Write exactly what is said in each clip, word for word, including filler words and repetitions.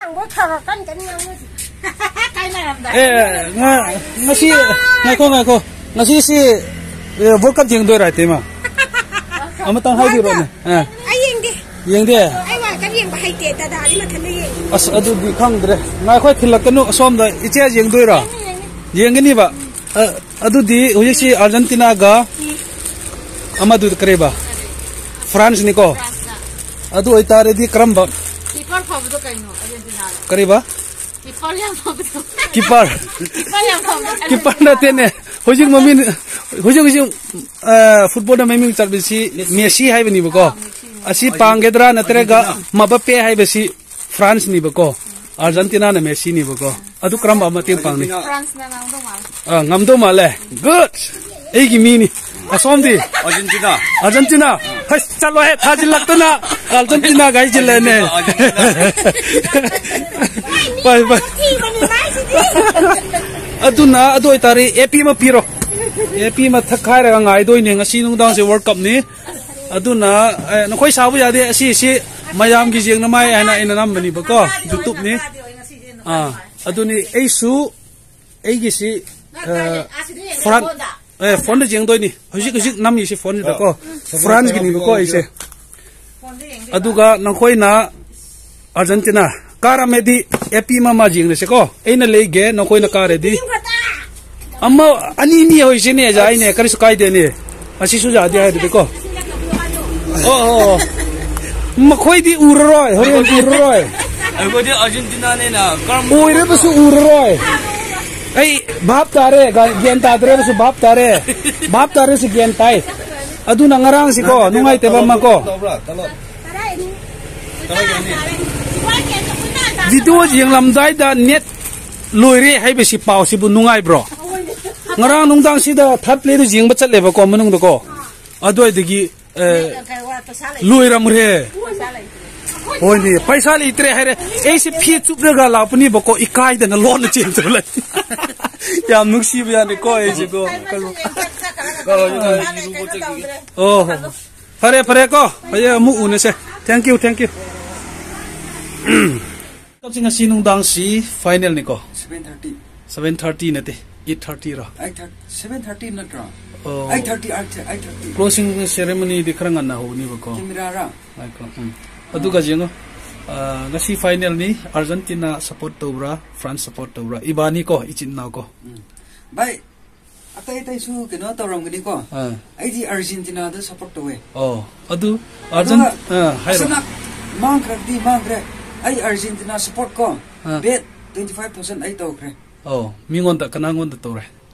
ꯉꯥꯡꯕ ꯈꯔ ꯀꯟ ꯀꯟ ꯉꯥꯡꯕꯁꯤ꯫ ꯀꯥꯏꯅꯔꯝꯗꯥꯏ꯫ ꯑꯦ, ꯉ-, ꯉꯁꯤ, ꯉꯥꯏꯈꯣ, ꯉꯥꯏꯈꯣ꯫ ꯉꯁꯤꯁꯤ, ꯑꯦ, World Cup ꯌꯦꯡꯗꯣꯏꯔꯥ, ꯏꯇꯩꯃ? ꯑꯃꯇꯪ ꯍꯥꯏꯕꯤꯔꯣꯅꯦ꯫ ꯑꯥ꯫ ꯑꯩ ꯌꯦꯡꯗꯦ꯫ ꯌꯦꯡꯗꯦ? ꯑꯩ World Cup ꯌꯦꯡꯕ ꯍꯩꯇꯦ, ꯗꯗꯥꯗꯤ ꯃꯊꯟꯇ ꯌꯦꯡꯉꯤ꯫ ꯑꯁ, ꯑꯗꯨꯗꯤ ꯈꯪꯗ꯭ꯔꯦ꯫ ꯉꯥꯏꯈꯣ, ꯊꯤꯜꯂꯛꯀꯅꯨ, ꯑꯁꯣꯝꯗ ꯏꯆꯦ ꯌꯦꯡꯗꯣꯏꯔꯥ? ꯌꯦꯡꯉꯤ, ꯌꯦꯡꯉꯤ꯫ ꯌꯦꯡꯒꯅꯤꯕ? ꯑ, ꯑꯗꯨꯗꯤ ꯍꯧꯖꯤꯛꯁꯤ ꯑꯥꯔꯖꯦꯟꯇꯤꯅꯥꯒ ꯑꯃꯗꯨ ꯀꯔꯤꯕ? ꯐ꯭ꯔꯥꯟꯁꯅꯤꯀꯣ? ꯐ꯭ꯔꯥꯟꯁꯅ꯫ ꯑꯗꯨ ꯑꯣꯏꯇꯥꯔꯗꯤ ꯀꯔꯝꯕ? ꯀꯤꯄꯔ ꯐꯕꯗꯣ ꯀꯩꯅꯣ, ꯑꯥꯔꯖꯦꯟꯇꯤꯅꯥꯗ? ꯀꯔꯤꯕ? ꯀꯤꯄꯔ ꯌꯥꯝ ꯐꯕꯗꯣ꯫ ꯀꯤꯄꯔ꯫ ꯀꯤꯄꯔ ꯌꯥꯝ ꯐꯕꯗꯣ꯫ ꯀꯤꯄꯔ ꯅꯠꯇꯦꯅꯦ꯫ ꯍꯧꯖꯤꯛ ꯃꯃꯤꯡ, ꯍꯧꯖꯤꯛ, ꯍꯧꯖꯤꯛ, ꯑ, ꯐꯨꯠꯕꯣꯜꯗ ꯃꯃꯤꯡ ꯆꯠꯄꯁꯤ ꯃꯦꯁꯤ ꯍꯥꯏꯕꯅꯦꯕꯀꯣ꯫ ꯑꯥ, ꯃꯦꯁꯤ꯫ ꯑꯁꯤ ꯄꯥꯡꯒꯗ꯭ꯔꯥ ꯅꯠꯇ꯭ꯔꯒ ꯃꯕꯄꯦ ꯍꯥꯏꯕꯁꯤ ꯐ꯭ꯔꯥꯟꯁꯅꯤꯕꯀꯣ꯫ ꯑꯥꯔꯖꯦꯟꯇꯤꯅꯥꯅ ꯃꯦꯁꯤꯅꯤꯕꯀꯣ꯫ ꯑꯗꯨ ꯀꯔꯝꯕ ꯃꯇꯦꯡ ꯄꯥꯡꯅꯤ? ꯐ꯭ꯔꯥꯟꯁꯅ ꯉꯝꯗꯧ ꯃꯥꯜꯂꯦ꯫ ꯑ, ꯉꯝꯗꯧ ꯃꯥꯜꯂꯦ꯫ ꯒꯨꯗ! ꯑꯩꯒꯤ ꯃꯤꯅꯤ꯫ ꯑꯁꯣꯝꯗꯤ? ꯑꯥꯔꯖꯦꯟꯇꯤꯅꯥ꯫ ꯑꯥꯔꯖꯦꯟꯇꯤꯅꯥ? ꯍꯩꯁ, ꯆꯠꯂꯣꯍꯦ, ꯊꯥꯖꯤꯜꯂꯛꯇꯅ꯫ ꯑꯥꯔꯖꯦꯟꯇꯤꯅꯥ ꯒꯥꯏꯁꯤꯜꯂꯦꯅꯦ꯫ ꯑꯥꯔꯖꯦꯟꯇꯤꯅꯥ꯫ ꯄꯥꯏ, ꯄꯥꯏ꯫ ꯑꯗꯨꯅ, ꯑꯗꯨ ꯑꯣꯏꯇꯥꯔꯗꯤ ꯑꯦ ꯄꯤ ꯑꯃ ꯄꯤꯔꯣ꯫ ꯑꯦ ꯄꯤ ꯑꯃ ꯊꯛꯈꯥꯏꯔꯒ ꯉꯥꯏꯗꯣꯏꯅꯦ꯫ ꯉꯁꯤ ꯅꯨꯡꯗꯥꯡꯁꯦ World Cupꯅꯤ꯫ ꯑꯗꯨꯅ, ꯑꯦ, ꯅꯈꯣꯏ ꯁꯥꯎꯕ ꯌꯥꯗꯦ꯫ ꯑꯁꯤ, ꯁꯤ ꯃꯌꯥꯝꯒꯤ ꯌꯦꯡꯅꯃꯥꯏ ꯍꯥꯏꯅ ꯑꯩꯅ ꯅꯝꯕꯅꯤꯕꯀꯣ, YouTubeꯅꯤ꯫ ꯑꯥ, ꯑꯗꯨꯅꯤ ꯑꯩꯁꯨ, ꯑꯩꯒꯤꯁꯤ, ꯑ, ꯐ꯭ꯔꯟ-, ꯑꯦ, ꯐꯣꯟꯗ ꯌꯦꯡꯗꯣꯏꯅꯤ꯫ ꯍꯧꯖꯤꯛ, ꯍꯧꯖꯤꯛ ꯅꯝꯃꯤꯁꯤ ꯐꯣꯟꯁꯤꯗꯀꯣ꯫ ꯐ꯭ꯔꯥꯟꯁꯀꯤꯅꯤꯕꯀꯣ ꯑꯩꯁꯦ꯫ ꯑꯗꯨꯒ ꯅꯈꯣꯏꯅ ꯑꯥꯔꯖꯦꯟꯇꯤꯅꯥ ꯀꯥꯔꯝꯃꯦꯗꯤ ꯑꯦ ꯄꯤ ꯑꯃ ꯑꯃ ꯌꯦꯡꯂꯁꯤꯀꯣ꯫ ꯑꯩꯅ ꯂꯩꯒꯦ, ꯅꯈꯣꯏꯅ ꯀꯥꯔꯗꯤ꯫ ꯑꯃ, ꯑꯅꯤ, ꯑꯅꯤ ꯍꯣꯏꯁꯤꯅꯦ, ꯌꯥꯏꯅꯦ, ꯀꯔꯤꯁꯨ ꯀꯥꯏꯗꯦꯅꯦ꯫ ꯑꯁꯤꯁꯨ ꯌꯥꯗꯦ ꯍꯥꯏꯔꯗꯤꯀꯣ꯫ ꯑꯣ, ꯑꯣ, ꯑꯣ꯫ ꯃꯈꯣꯏꯗꯤ ꯎꯔꯔꯣꯏ, ꯍꯣꯔꯦꯟ ꯎꯔꯔꯣꯏ꯫ ꯑꯩꯈꯣꯏꯗꯤ ꯑꯥꯔꯖꯦꯟꯇꯤꯅꯥꯅꯦꯅ ꯀꯔꯝꯕ ꯑꯣꯏꯔꯕꯁꯨ ꯎꯔꯔꯣꯏ꯫ ꯑꯩ ꯚꯥꯞ ꯇꯥꯔꯦ, ꯒ-, ꯒ꯭ꯌꯥꯟ ꯇꯥꯗ꯭ꯔꯦꯕꯁꯨ ꯚꯥꯞ ꯇꯥꯔꯦ꯫ ꯚꯥꯞ ꯇꯥꯔꯦꯁꯨ ꯒ꯭ꯌꯥꯟ ꯇꯥꯏ꯫ ꯑꯗꯨꯅ ꯉꯔꯥꯡꯁꯤꯀꯣ, ꯅꯨꯡꯉꯥꯏꯇꯕ ꯑꯃ ꯀꯣ꯫ ꯇꯧꯕ꯭ꯔꯥ? ꯇꯂꯣꯞ꯫ ꯚꯤꯗꯤꯑꯣ ꯌꯦꯡꯂꯝꯗꯥꯏꯗ ꯅꯦꯠ ꯂꯣꯏꯔꯦ ꯍꯥꯏꯕꯁꯤ ꯄꯥꯎꯁꯤꯕꯨ ꯅꯨꯡꯉꯥꯏꯕ꯭ꯔꯣ? ꯉꯔꯥꯡ ꯅꯨꯡꯗꯥꯡꯁꯤꯗ ꯊꯥꯔꯠ ꯄ꯭ꯂꯦꯗꯨ ꯌꯦꯡꯕ ꯆꯠꯂꯦꯕꯀꯣ ꯃꯅꯨꯡꯗꯀꯣ꯫ ꯑꯗꯨꯋꯥꯏꯗꯒꯤ, ꯑꯦ, ꯂꯣꯏꯔꯝꯈ꯭ꯔꯦ꯫ ꯍꯣꯏꯅꯦ, ꯄꯩꯁꯥ ꯂꯩꯇ꯭ꯔꯦ ꯍꯥꯏꯔꯦ꯫ ꯑꯩꯁꯦ ꯐꯤ ꯆꯨꯞꯂꯒ ꯂꯥꯛꯄꯅꯦꯕꯀꯣ, ꯏꯀꯥꯏꯗꯅ ꯂꯣꯟꯅ ꯆꯦꯟꯖꯕ ꯂꯩ꯫ ꯌꯥꯝ ꯅꯨꯡꯁꯤꯕ ꯌꯥꯅꯤꯀꯣ ꯑꯩꯁꯦꯀꯣ꯫ ꯑꯣ, ꯍꯣ, ꯍꯣ꯫ ꯐꯔꯦ, ꯐꯔꯦ ꯀꯣ꯫ ꯍꯌꯦꯡ ꯑꯃꯨꯛ ꯎꯅꯁꯦ꯫ Thank you, thank you꯫ ꯉꯁꯤ ꯅꯨꯡꯗꯥꯡꯁꯤ ꯐꯥꯏꯅꯦꯜꯅꯤꯀꯣ? Seven thirty. ꯁꯚꯦꯟ ꯊꯥꯔꯇꯤ ꯅꯠꯇꯦ, ꯑꯩꯠ ꯊꯥꯔꯇꯤꯔꯣ? ꯑꯩꯠ ꯊꯥꯔꯇꯤ, ꯁꯚꯦꯟ ꯊꯥꯔꯇꯤ ꯅꯠꯇ꯭ꯔꯣ? ꯑꯣ. Eight thirty, eight thirty. Closing ꯁꯦꯔꯦꯃꯣꯅꯤꯗꯤ ꯈꯔ ꯉꯟꯅ ꯍꯧꯅꯤꯕꯀꯣ. ꯀꯦꯃꯦꯔꯥꯔꯥ? ꯉꯥꯏꯈꯣ, ꯎꯝ. ꯑꯗꯨꯒ ꯌꯦꯡꯉꯣ, ꯑ, ꯉꯁꯤ ꯐꯥꯏꯅꯦꯜꯅꯤ. ꯑꯥꯔꯖꯦꯟꯇꯤꯅꯥ ꯁꯞꯄꯣꯔꯠ ꯇꯧꯕ꯭ꯔꯥ, ꯐ꯭ꯔꯥꯟꯁ ꯁꯞꯄꯣꯔꯠ ꯇꯧꯕ꯭ꯔꯥ? ꯏꯕꯥꯅꯤꯀꯣ, ꯏꯆꯤꯟ ꯏꯅꯥꯎꯀꯣ. ꯎꯝ. ꯚꯥꯏ, ꯑꯇꯩ ꯑꯇꯩꯁꯨ ꯀꯩꯅꯣ ꯇꯧꯔꯝꯒꯅꯤꯀꯣ. ꯑꯥ. ꯑꯩꯗꯤ ꯑꯥꯔꯖꯦꯟꯇꯤꯅꯥꯗ ꯁꯞꯄꯣꯔꯠ ꯇꯧꯋꯦ. ꯑꯣ, ꯑꯗꯨ ꯑꯗꯨꯒ ꯑꯥꯔꯖꯦꯟ-, ꯑꯥ, ꯍꯥꯏꯔꯣ. ꯑꯁꯅ ꯃꯥꯡꯈ꯭ꯔꯕꯗꯤ ꯃꯥꯡꯈ꯭ꯔꯦ꯫ ꯑꯩ ꯑꯥꯔꯖꯦꯟꯇꯤꯅꯥ ꯁꯞꯄꯣꯔꯠ ꯀꯣ, ꯑꯥ. ꯕꯦꯠ ꯇ꯭ꯋꯦꯟꯇꯤ ꯐꯥꯏꯚ ꯊꯥꯎꯖꯟ ꯑꯩ ꯇꯧꯈ꯭ꯔꯦ꯫ ꯑꯣ, ꯃꯤꯉꯣꯟꯗ, ꯀꯅꯥꯉꯣꯟꯗ ꯇꯧꯔꯦ?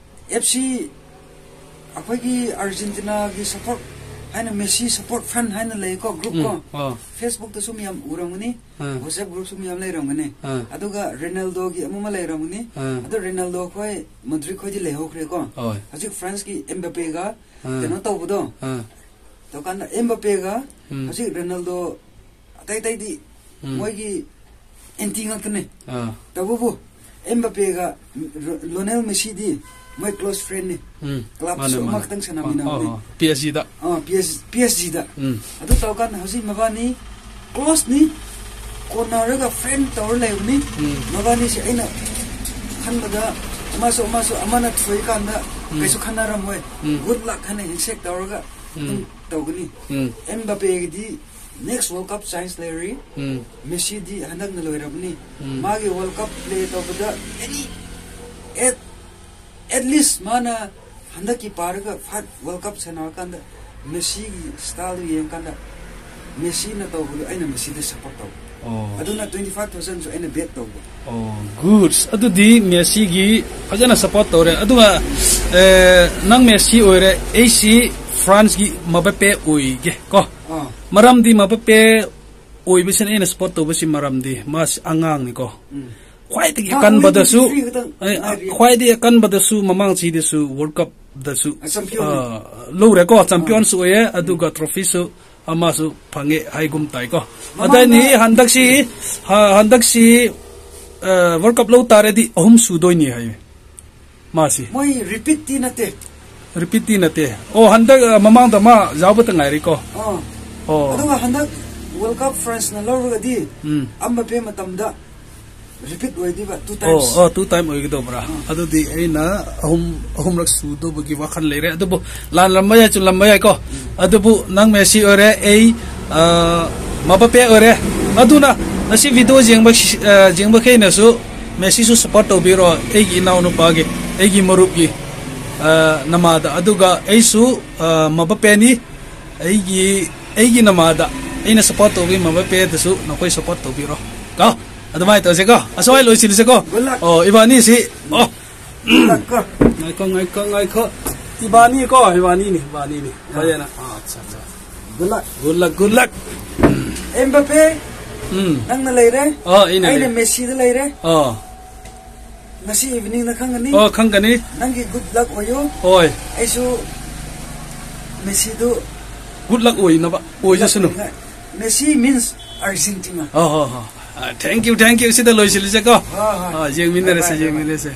ꯑꯦꯐ ꯁꯤ, ꯑꯩꯈꯣꯏꯒꯤ ꯑꯥꯔꯖꯦꯟꯇꯤꯅꯥꯒꯤ ꯁꯞꯄꯣꯔꯠ ꯍꯥꯏꯅ, ꯃꯦꯁꯤ ꯁꯞꯄꯣꯔꯠ ꯐꯦꯟ ꯍꯥꯏꯅ ꯂꯩꯀꯣ, ꯒ꯭ꯔꯨꯞ ꯀꯣ. ꯎꯝ, ꯑꯥ. ꯐꯦꯁꯕꯨꯛꯇꯁꯨ ꯃꯌꯥꯝ ꯎꯔꯝꯒꯅꯤ, ꯑꯥ. ꯋꯥꯆꯦꯞ ꯒ꯭ꯔꯨꯞꯁꯨ ꯃꯌꯥꯝ ꯂꯩꯔꯝꯒꯅꯤ. ꯑꯥ. ꯑꯗꯨꯒ ꯔꯣꯅꯥꯜꯗꯣꯒꯤ ꯑꯃ ꯑꯃ ꯂꯩꯔꯝꯒꯅꯤ. ꯑꯥ. ꯑꯗꯣ ꯔꯣꯅꯥꯜꯗꯣ ꯈꯣꯏ, ꯃꯗ꯭ꯔꯤꯠ ꯈꯣꯏꯗꯤ ꯂꯩꯍꯧꯈ꯭ꯔꯦꯀꯣ. ꯍꯣꯏ. ꯍꯧꯖꯤꯛ ꯐ꯭ꯔꯥꯟꯁꯀꯤ ꯑꯦꯝꯕꯥꯄꯦꯒ ꯑꯥ. ꯀꯩꯅꯣ ꯇꯧꯕꯗꯣ, ꯑꯥ. ꯇꯧꯀꯥꯟꯗ ꯑꯦꯝꯕꯥꯄꯦꯒ ꯎꯝ. ꯍꯧꯖꯤꯛ ꯔꯣꯅꯥꯜꯗꯣ, ꯑꯇꯩ ꯑꯇꯩꯗꯤ ꯎꯝ. ꯃꯣꯏꯒꯤ ꯑꯦꯟꯇꯤ ꯉꯥꯛꯇꯅꯦ꯫ ꯑꯥ. ꯇꯧꯕꯕꯨ ꯑꯦꯝꯕꯥꯄꯦꯒ ꯔꯣ-, ꯂꯣꯅꯦꯜ ꯃꯦꯁꯤꯗꯤ ꯃꯣꯏ ꯀ꯭ꯂꯣꯁ ꯐ꯭ꯔꯦꯟꯅꯤ꯫ ꯎꯝ. ꯀ꯭ꯂꯕꯁꯨ ꯃꯥꯅꯦ, ꯃꯥꯅꯦ. ꯑꯃꯈꯛꯇꯪ ꯁꯥꯟꯅꯃꯤꯟꯅꯕꯅꯦ꯫ ꯑꯥ, ꯑꯥ, ꯑꯥ. ꯄꯤ ꯑꯦꯁ ꯖꯤꯗ. ꯑꯥ, ꯄꯤ ꯑꯦꯁ, ꯄꯤ ꯑꯦꯁ ꯖꯤꯗ꯫ ꯎꯝ. ꯑꯗꯨ ꯇꯧꯀꯥꯟꯗ ꯍꯧꯖꯤꯛ ꯃꯕꯥꯅꯤ ꯀ꯭ꯂꯣꯁꯅꯤ, ꯀꯣꯟꯅꯔꯒ ꯐ꯭ꯔꯦꯟ ꯇꯧꯔ ꯂꯩꯕꯅꯤ꯫ ꯎꯝ. ꯃꯕꯥꯅꯤꯁꯦ ꯑꯩꯅ ꯈꯟꯕꯗ ꯑꯃꯁꯨ ꯑꯃꯁꯨ ꯑꯃꯅ ꯊꯣꯏꯀꯥꯟꯗ ꯎꯝ. ꯀꯩꯁꯨ ꯈꯟꯅꯔꯝꯃꯣꯏ꯫ ꯎꯝ. ꯒꯨꯗ ꯂꯛ ꯍꯥꯏꯅ ꯍꯦꯟꯁꯦꯛ ꯇꯧꯔꯒ ꯑꯗꯨꯝ ꯎꯝ. ꯇꯧꯒꯅꯤ꯫ ꯎꯝ. ꯑꯦꯝꯕꯥꯄꯦꯒꯤꯗꯤ ꯅꯦꯛꯁ ꯋꯥꯔꯜ ꯀꯞ ꯆꯥꯟꯁ ꯂꯩꯔꯤ꯫ ꯎꯝ. ꯃꯦꯁꯤꯗꯤ ꯍꯟꯗꯛꯅ ꯂꯣꯏꯔꯕꯅꯤ꯫ ꯎꯝ. ꯃꯥꯒꯤ ꯋꯥꯔꯜ ꯀꯞ ꯄ꯭ꯂꯦ ꯇꯧꯕꯗ ꯑꯦꯅꯤ ꯑꯦꯠ ꯑꯦꯠ ꯂꯤꯁ ꯃꯥꯅ ꯍꯟꯗꯛꯀꯤ ꯄꯥꯔꯒ ꯐꯥꯏꯚ ꯋꯥꯔꯜ ꯀꯞ ꯁꯥꯟꯅꯔꯀꯥꯟꯗ ꯃꯦꯁꯤꯒꯤ ꯁ꯭ꯇꯥꯏꯜꯗꯨ ꯌꯦꯡꯀꯥꯟꯗ ꯃꯦꯁꯤꯅ ꯇꯧꯕꯗꯣ ꯑꯩꯅ ꯃꯦꯁꯤꯗ ꯁꯞꯄꯣꯔꯠ ꯇꯧꯕ꯫ ꯑꯣ. ꯑꯗꯨꯅ ꯇ꯭ꯋꯦꯟꯇꯤ ꯐꯥꯏꯚ ꯊꯥꯎꯖꯟꯁꯨ ꯑꯩꯅ ꯕꯦꯠ ꯇꯧꯕ꯫ ꯑꯣ, ꯒꯨꯗꯁ. ꯑꯗꯨꯗꯤ ꯃꯦꯁꯤꯒꯤ ꯐꯖꯅ ꯁꯞꯄꯣꯔꯠ ꯇꯧꯔꯦ꯫ ꯑꯗꯨꯒ, ꯑꯦ, ꯅꯪ ꯃꯦꯁꯤ ꯑꯣꯏꯔꯦ, ꯑꯩꯁꯤ ꯐ꯭ꯔꯥꯟꯁꯀꯤ ꯃꯕꯄꯦ ꯑꯣꯏꯒꯦ ꯀꯣ. ꯑꯥ. ꯃꯔꯝꯗꯤ ꯃꯕꯄꯦ ꯑꯣꯏꯕꯁꯤꯅ ꯑꯩꯅ ꯁꯞꯄꯣꯔꯠ ꯇꯧꯕꯁꯤ ꯃꯔꯝꯗꯤ ꯃꯥꯁꯤ ꯑꯉꯥꯡꯅꯤꯀꯣ. ꯎꯝ. ꯈ꯭ꯋꯥꯏꯗꯒꯤ ꯃꯥ ꯑꯀꯟꯕꯗꯁꯨ, twenty three ꯈꯛꯇꯪ ꯑꯦ, ꯉꯥꯏꯔꯤ꯫ ꯈ꯭ꯋꯥꯏꯗꯒꯤ ꯑꯀꯟꯕꯗꯁꯨ ꯃꯃꯥꯡ ꯆꯍꯤꯗꯁꯨ ꯋꯥꯔꯜ ꯀꯞꯇꯁꯨ, ꯑ, ꯆꯦꯝꯄꯤꯌꯟ. ꯑ, ꯂꯧꯔꯦꯀꯣ, ꯆꯦꯝꯄꯤꯌꯟꯁꯨ ꯑꯣꯏꯌꯦ, ꯑꯗꯨꯒ ꯇ꯭ꯔꯣꯐꯤꯁꯨ ꯑꯃꯁꯨ ꯐꯪꯉꯦ ꯍꯥꯏꯒꯨꯝ ꯇꯥꯏꯀꯣ. ꯃꯃꯥꯡꯗ ꯑꯗꯩꯅꯤ ꯍꯟꯗꯛꯁꯤ, ꯍ-, ꯍꯟꯗꯛꯁꯤ, ꯑ, ꯋꯥꯔꯜ ꯀꯞ ꯂꯧ ꯇꯥꯔꯗꯤ ꯑꯍꯨꯝ ꯁꯨꯗꯣꯏꯅꯤ ꯍꯥꯏꯌꯦ ꯃꯥꯁꯤ. ꯃꯣꯏ ꯔꯤꯄꯤꯠꯇꯤ ꯅꯠꯇꯦ꯫ ꯔꯤꯄꯤꯠꯇꯤ ꯅꯠꯇꯦ. ꯑꯣ, ꯍꯟꯗꯛ, ꯑ, ꯃꯃꯥꯡꯗ ꯃꯥ ꯌꯥꯎꯕꯇ ꯉꯥꯏꯔꯤꯀꯣ. ꯑꯥ. ꯑꯣ. ꯑꯗꯨꯒ ꯍꯟꯗꯛ ꯋꯥꯔꯜ ꯀꯞ ꯐ꯭ꯔꯥꯟꯁꯅ ꯂꯧꯔꯒꯗꯤ ꯎꯝ. ꯑꯝꯕꯥꯄꯦ ꯃꯇꯝꯗ Repeat ꯑꯣꯏꯗꯣꯏꯕ, two times. ꯑꯣ, ꯑꯣ, two time ꯑꯣꯏꯒꯗꯧꯕ꯭ꯔꯥ? ꯑꯗꯨꯗꯤ ꯑꯩꯅ ꯑꯍꯨꯝ, ꯑꯍꯨꯝꯔꯛ ꯁꯨꯗꯧꯕꯒꯤ ꯋꯥꯈꯜ ꯂꯩꯔꯦ꯫ ꯑꯗꯨꯕꯨ ꯂꯥꯟꯂꯝꯕ ꯌꯥꯏ, ꯆꯨꯝꯂꯝꯕ ꯌꯥꯏꯀꯣ꯫ ꯑꯗꯨꯕꯨ ꯅꯪ ꯃꯦꯁꯤ ꯑꯣꯏꯔꯦ, ꯑꯩ, ꯑ, ꯃꯕꯥꯄꯦ ꯑꯣꯏꯔꯦ꯫ ꯑꯗꯨꯅ ꯉꯁꯤ video ꯌꯦꯡꯕ, ꯑ, ꯌꯦꯡꯕꯈꯩꯅꯁꯨ ꯃꯦꯁꯤꯁꯨ support ꯇꯧꯕꯤꯔꯣ, ꯑꯩꯒꯤ ꯏꯅꯥꯎꯅꯨꯄꯥꯒꯤ, ꯑꯩꯒꯤ ꯃꯔꯨꯞꯀꯤ, ꯑ, ꯅꯃꯥꯗ꯫ ꯑꯗꯨꯒ ꯑꯩꯁꯨ, ꯑ, ꯃꯕꯥꯄꯦꯅꯤ, ꯑꯩꯒꯤ, ꯑꯩꯒꯤ ꯅꯃꯥꯗ꯫ ꯑꯩꯅ support ꯇꯧꯕꯒꯤ ꯃꯕꯥꯄꯦꯗꯁꯨ ꯅꯈꯣꯏ support ꯇꯧꯕꯤꯔꯣ꯫ ꯀꯣ? ꯑꯗꯨꯃꯥꯏꯅ ꯇꯧꯁꯦꯀꯣ꯫ ꯑꯁ꯭ꯋꯥꯏ ꯂꯣꯏꯁꯤꯜꯂꯁꯦꯀꯣ꯫ Good luck. ꯑꯣ, ꯏꯕꯥꯅꯤꯁꯤ꯫ ꯑꯣ꯫ Good luck ꯀꯣ꯫ ꯉꯥꯏꯈꯣ, ꯉꯥꯏꯈꯣ, ꯉꯥꯏꯈꯣ꯫ ꯏꯕꯥꯅꯤꯀꯣ, ꯏꯕꯥꯅꯤꯅꯤ, ꯏꯕꯥꯅꯤꯅꯤ꯫ ꯐꯖꯅ꯫ ꯑꯥ, ꯑꯠꯆꯥ, ꯑꯠꯆꯥ꯫ Good luck. Good luck, good luck. ꯑꯦꯝꯕꯥꯄꯦ, ꯎꯝ꯫ ꯅꯪꯅ ꯂꯩꯔꯦ꯫ ꯑꯣ, ꯑꯩꯅ ꯑꯩꯅ ꯂꯩꯔꯦ꯫ ꯃꯦꯁꯤꯗ ꯂꯩꯔꯦ꯫ ꯑꯣ꯫ ꯉꯁꯤ evening ꯗ ꯈꯪꯒꯅꯤ꯫ ꯑꯣ, ꯈꯪꯒꯅꯤ꯫ ꯅꯪꯒꯤ good luck ꯑꯣꯏꯌꯨ꯫ ꯍꯣꯏ꯫ ꯑꯩꯁꯨ ꯃꯦꯁꯤꯗꯨ Good luck ꯑꯣꯏꯅꯕ, ꯑꯣꯏꯖꯁꯅꯨ꯫ Messi means Argentina. ꯑꯣ, ꯍꯣ, ꯍꯣ꯫ ꯑ, thank you, thank you꯫ ꯁꯤꯗ ꯂꯣꯏꯁꯤꯜꯂꯁꯦꯀꯣ꯫ ꯍꯣꯏ, ꯍꯣꯏ꯫ ꯑ, ꯌꯦꯡꯃꯤꯟꯅꯔꯁꯦ, bye, bye, bye꯫ ꯌꯦꯡꯃꯤꯟꯅꯔꯁꯦ꯫